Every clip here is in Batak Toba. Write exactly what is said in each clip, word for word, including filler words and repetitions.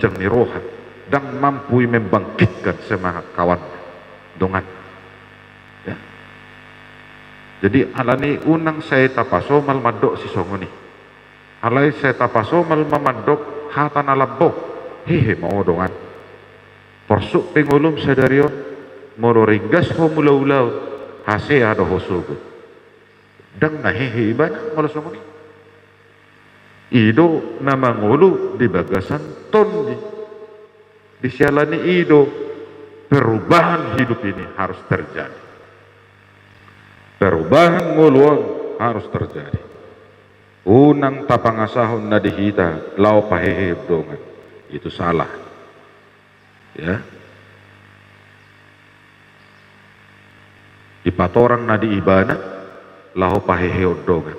Dang ni roha, dang mampu i membangkitkan semangat kawan, dongan. Ya. Jadi, alani unang sai tapasomal mandok sisongon i. Alai sai tapasomal ma mandok hata na lambok, hehe ma ho dongan. Porsuk pe ngolum sadari on, molo ringgas ho mulaulaon, hasea do ho sogot. Dang na hehe ibana molo songon i. I do na mangolu di bagasan tondi. Di siala ni i do perubahan hidup ini harus terjadi. Perubahan ngolu on harus terjadi. Unang tapangasahon na di hita laho paheheon dongan. Itu salah. Ya. Dipatorang na di ibana laho paheheon dongan.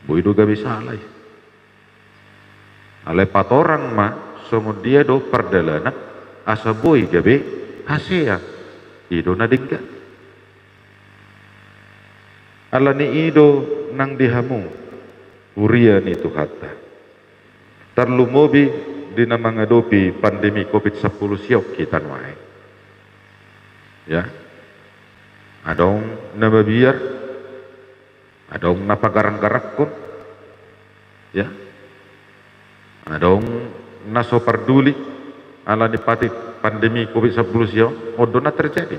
Boi do gabe sala i. Alai patorang ma songon dia do pardalanan asa boi gabe hasea. I do na denggan. Alani i do nang di hamu huria ni Tuhanta. Tarlumobi di na mangadopi pandemi covid sampulu sia on hita nuaeng. Ya. Adong na mabiar, adong na pagaranggarangkon. Ya. Adong na so parduli alani pati pandemi covid sampulu sia on, on do na terjadi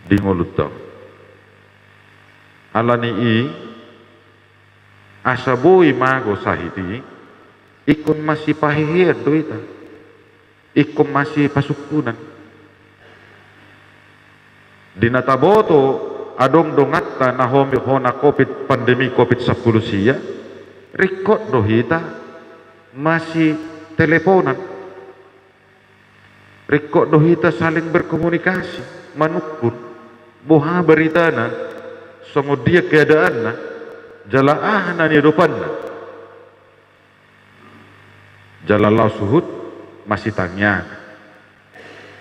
di ngolunta on. Alani i, asa boi mago sahit i, ingkon masipahehean do hita. Ingkon masipasungkunan. Di na taboto adong donganta na homi hona covid, pandemi covid sampulu sia, ringkot do hita masiteleponan. Ringkot do hita saling berkomunikasi, manungkun boha baritana, songon dia keadaanna, jala aha na niadopanna. Jala laos huhut masitangiangan.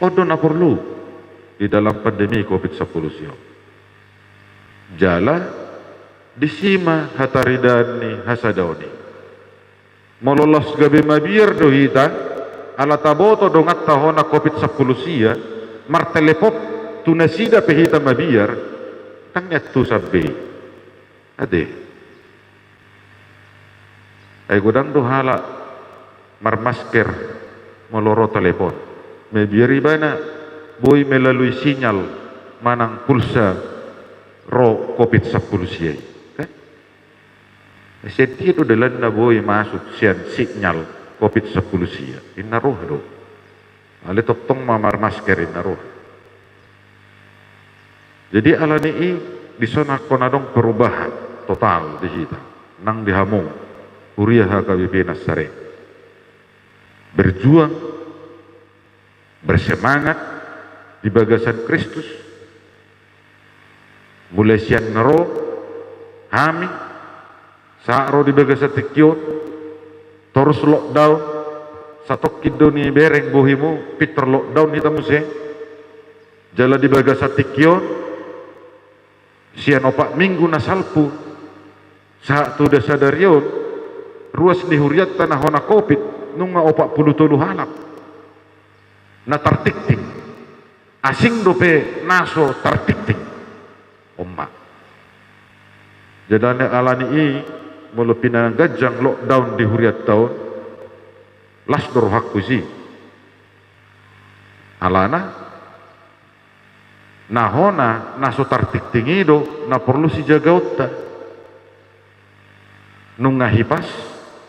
On do na porlu di dalam pandemi covid sampulu sia on. Jala disi ma hataridaan ni hasadaon i. Molo laos gabe mabiar do hita ala taboto donganta hona covid sampulu sia, martelepon tu nasida pe hita mabiar, ndang niantusan be i. Ate. Ai godang do halak marmasker molo ro telepon. Mabiar ibana boi melalui sinyal manang pulsa ro covid sampulu sia i. Kan? Sian dia do dalanna boi masuk sian sinyal covid sampulu sia. Inna roha do. Alai tongtong ma marmasker inna roha. Jadi alani i, dison angkon adong perubahan total di hita, nang di hamu huria H K B P Nazaret. Berjuang, bersemangat di bagasan Kristus. Mulai sian na ro hami, sahat ro di bagasan tingki on, torus lockdown, satongkin do nibereng bohimu, pintor lockdown hita muse. Jala di bagasan tingki on, sian opat minggu na salpu, sahat tu sadari on, ruas ni hurianta na hona covid, nunga opat pulu tolu halak na tartingting. Asing dope na so tartingting. On ma. Jadi alani i, molo pinaganjang lockdown di hurianta on, las do rohangku disi. Alana, na hona na so tartingting i do na porlu sijagaonta. Nunga hipas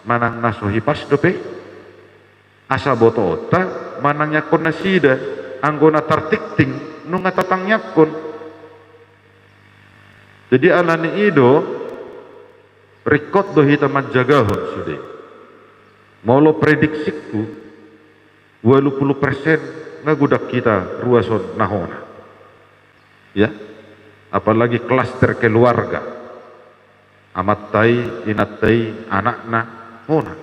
manang na so hipas dope. Asa botoonta manangiangkon nasida, anggo na tartingting nunga tatangiangkon. Jadi alani i do, ringkot do hita manjagahon sude. Molo prediksingku, ualu pulu persen nga godang hita ruas on na hona. Ya, apalagi klaster keluarga. Amanta i, inanta i, anakna, hona.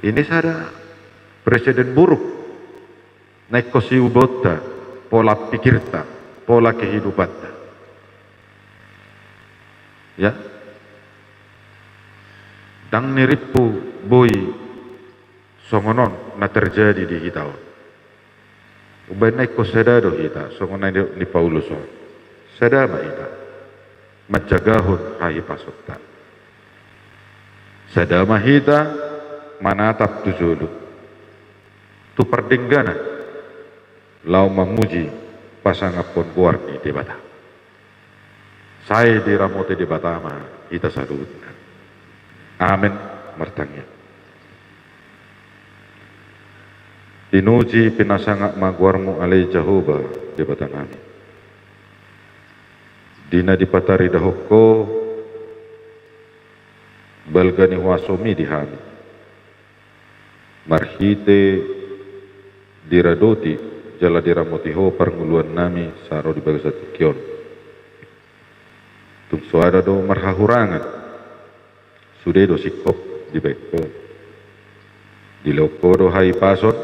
Ini sada presiden buruk. Na ingkon siubaonta, pola pikirta, pola kehidupanta. Ya. Ndang nirimpu Boi songon on na terjadi di hita on. Umbahen na ingkon sada do hita, songon na nidok ni Paulus on. Sada ma hita manjagahon hahipasonta. Sada ma hita manatap tu jolo, tu pardengganan, laho mamuji pasangaphon goar ni Debata. Sai diramoti Debata ma hita saluhutna. Amen. Martangiang. Pinuji pinasangap ma goarmu ale Jahowa Debatanami. Di na dipataridahon Ho balga ni huasomi di hami. Marhite diradoti jala diramoti Ho parngoluannami sahat ro di bagasan tingki on. Tung so ada do marhahurangan, sude do singkop dibahen Ho. Dilehon Ho do hahipason,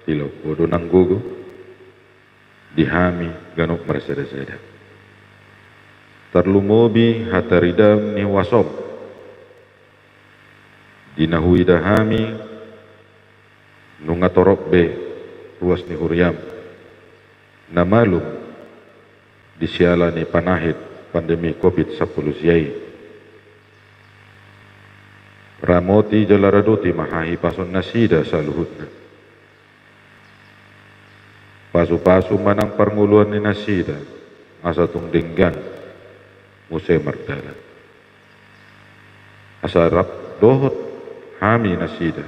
dilehon Ho do nang gogo di hami ganup marsadasada. Tarlumobi hataridaan ni huasom. Di na huida hami, nunga torop be ruas ni huriam na malum di siala ni panahit pandemi covid sampulu sia i. Ramoti jala radoti ma hahipason nasida saluhutna. Pasupasu ma nang parngoluan ni nasida, asa tung denggan muse mardalan. Asa rap dohot hami nasida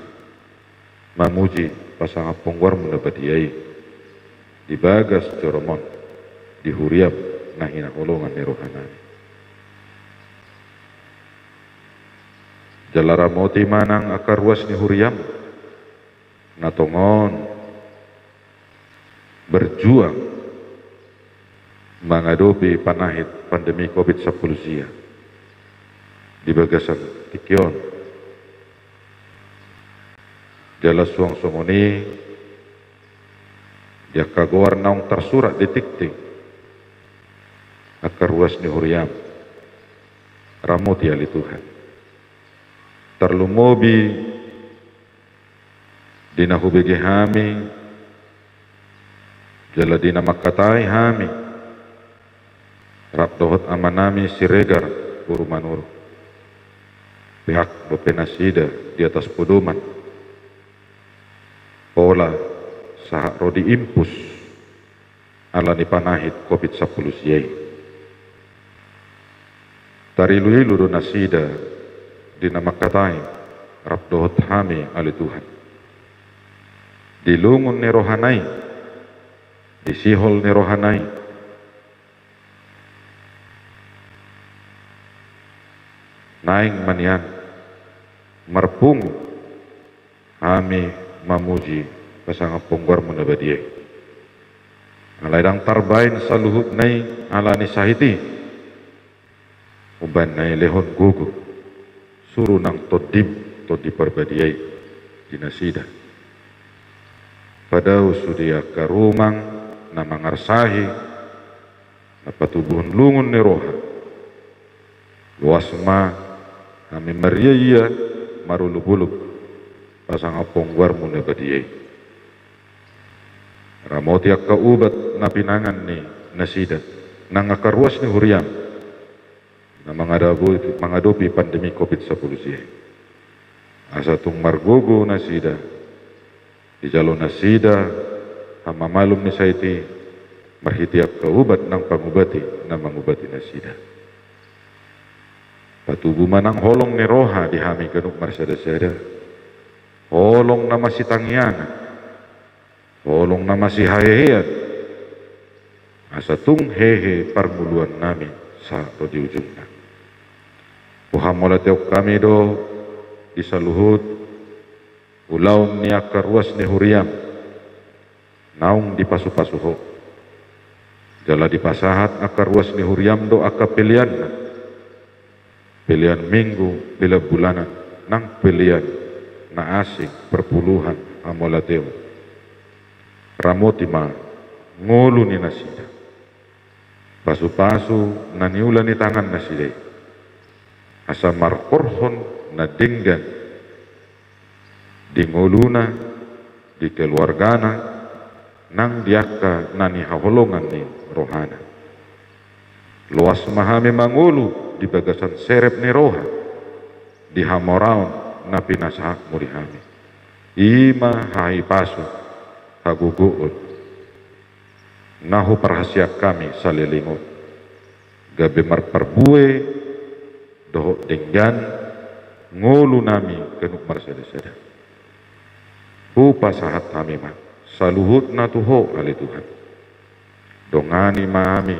mamuji pasangaphon goarmu na badia i di bagas joroMon, di huriam na hinaholongan ni rohanami. Jala ramoti ma nang angka ruas ni huriam na tongon berjuang mangadopi panahit pandemi covid sampulu sia di bagasan tingki on. Jala suang songon i di angka goar naung tarsurat di tingting, angka ruas ni huriam, ramoti ale Tuhan. Tarlumobi di na hubege hami jala di na mangkatai hami, rap dohot amanami Siregar boru Manurung. Peak dope nasida di atas podoman, pola sahat ro diimpus ala ni panahit covid sampulu sia i. Tariluilu do nasida di na mangkatai rap dohot hami ale Tuhan. Di lungun ni rohana i, di sihol ni rohana i, naeng ma nian marpungu hami mamuji pasangaphon goarmu na badia i. Alai ndang tarbaen saluhutna i ala ni sahit i. Umbahen na i lehon gogo, suru nang tondim, Tondi Parbadia i di nasida. Padao sude angka rumang na mangarsahi, na patubuhon lungun ni roha. Loas ma hami mariaia marolopolop pasangaphon goarmu na badia i. Ramoti angka ubat na pinangan ni nasida nang angka ruas ni huriam na mangadopi, mangadopi pandemi covid sampulu sia i. Asa tung margogo nasida, dijalo nasida hamamalum ni sahit i marhite angka ubat nang pangubati na mangubati nasida. Patubu ma nang holong ni roha di hami ganup marsadasada, holong na masitangiangan, holong na masihahehean, asa tung hehe parngoluannami sahat ro di ujungna. Huhamauliatehon hami do di saluhut ulaon ni angka ruas ni huriam naung dipasupasu Ho. Jala dipasahat angka ruas ni huriam do angka peleanna, pelean minggu, pelean bulanan, nang pelean na asing, perpuluhan, hamauliateon. Ramoti ma ngolu ni nasida, pasupasu na niula ni tangan nasida i, asa marhorhon na denggan di ngoluna, di keluargana, nang di angka na nihaholongan ni rohana. Loas ma hami mangolu di bagasan serep ni roha, di hamoraon na pinasahatmu di hami. I ma hahipason, hagogoon, na huparhaseang hami saleleng on, gabe marparbue dohot denggan ngolunami ganup marsadasada. Hupasahat hami ma saluhutna tu Ho, ale Tuhan. Dongani ma hami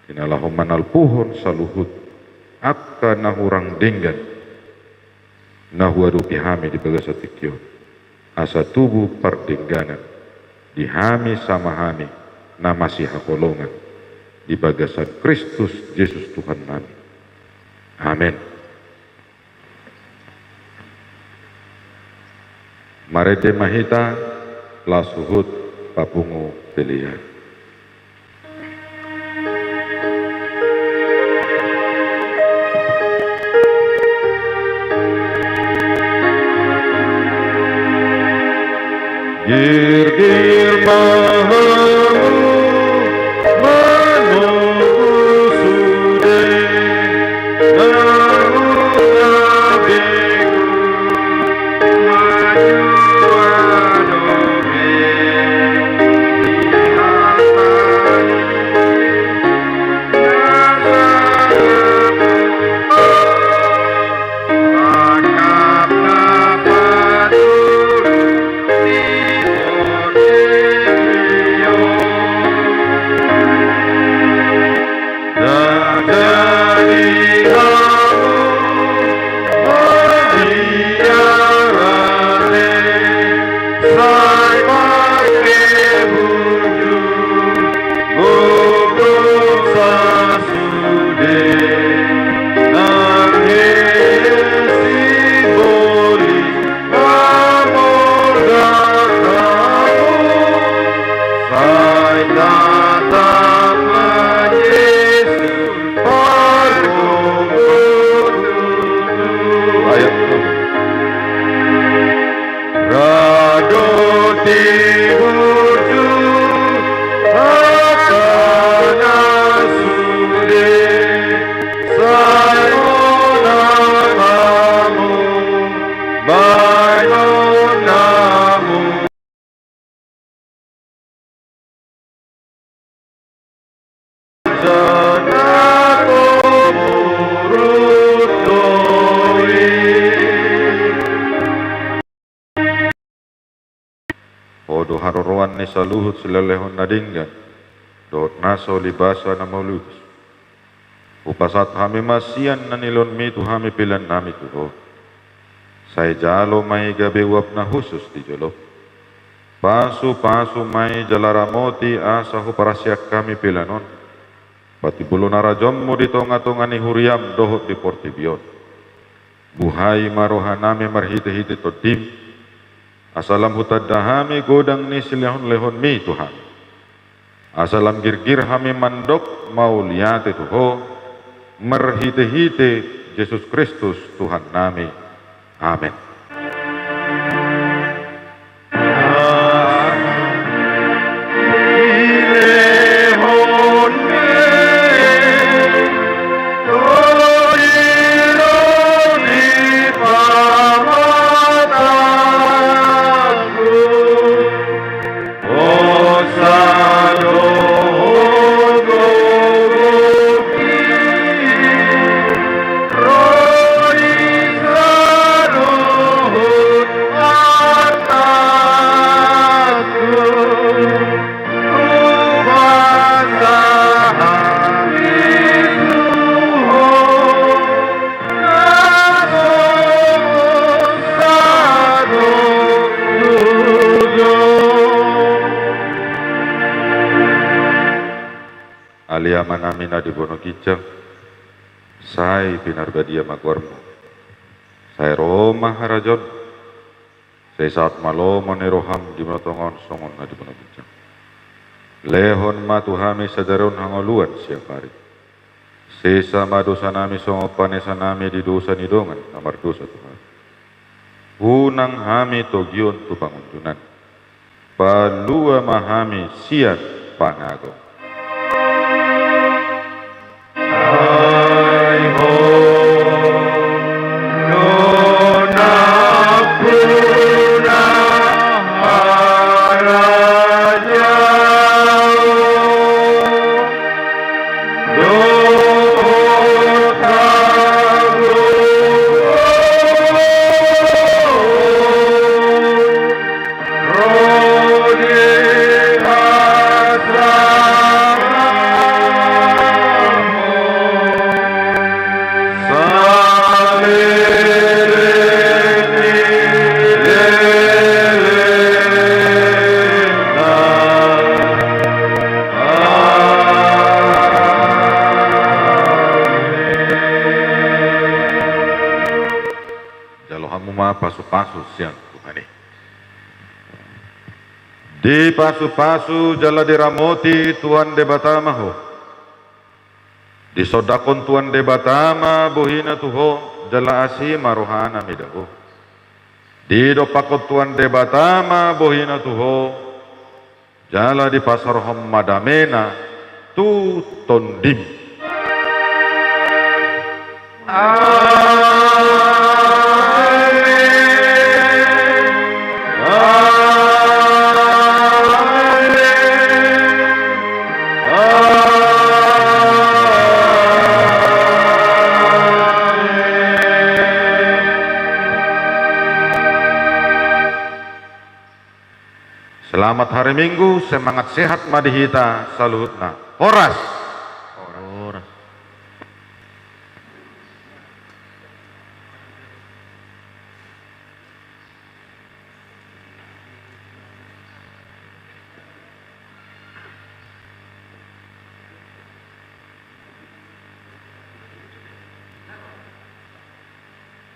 di na laho manalpuhon saluhut angka na hurang denggan na huadopi hami di bagasan tingki on, asa tubu pardengganan di hami sama hami na masihaholongan di bagasan Kristus Jesus Tuhannami. Amen. Marende ma hita, laos huhut papungu pelean. Girgir ma hamu manunggu sude, namu na begu maju adong be di hata i. Gogo sasude nang hesi boli mamolga hamu, sai tatap ma Jesus pargogoi tutu. Ayat tolu. Rado tiburju hata na sude, sai monang hamu baenon namu. Ho do haroroan ni saluhut silehonlehon na denggan dohot na so libasa na mauliutus. Hupasahat hami ma sian na nilehonmi tu hami pelean nami tu Ho. Sai jalo ma i gabe uap na hushus di jolom. Pasupasu ma i jala ramoti asa huparhaseang hami pelean on patimbulhon harajaonmu di tongatonga ni huriam dohot di portibi on. Buhai ma rohanami marhitehite Tondim, asa lam hutanda hami godang ni silehonlehonmi tu hami. Asa lam girgir hami mandok mauliate tu Ho, marhitehite Jesus Kristus Tuhannami. Amen. Ale Amanami na di banua ginjang, sai pinarbadia ma goarmu. Sai ro ma harajaonmu. Sai saut ma lomo ni roham di banua tonga on songon na di banua ginjang. Lehon ma tu hami sadari on hangoluan siapari. Sesa ma dosanami songon panesanami di dosa ni dongan na mardosa tu hami. Unang hami togion tu pangunjunan. Palua ma hami sian pangago. Ai ho, do nampuna harajaon, do tabu Jalo hamu ma pasu-pasu sian Tuhan i. Dipasupasu jala diramoti Tuhan Debata ma ho. Disondangkon Tuhan Debata ma bohina tu ho, jala asi ma rohana mida ho. Didompakkon Tuhan Debata ma bohina tu ho, jala dipasaorhon ma damena tu tondim. Amen. Amen. Amen. Selamat hari Minggu, semangat sehat ma di hita saluhutna. Horas.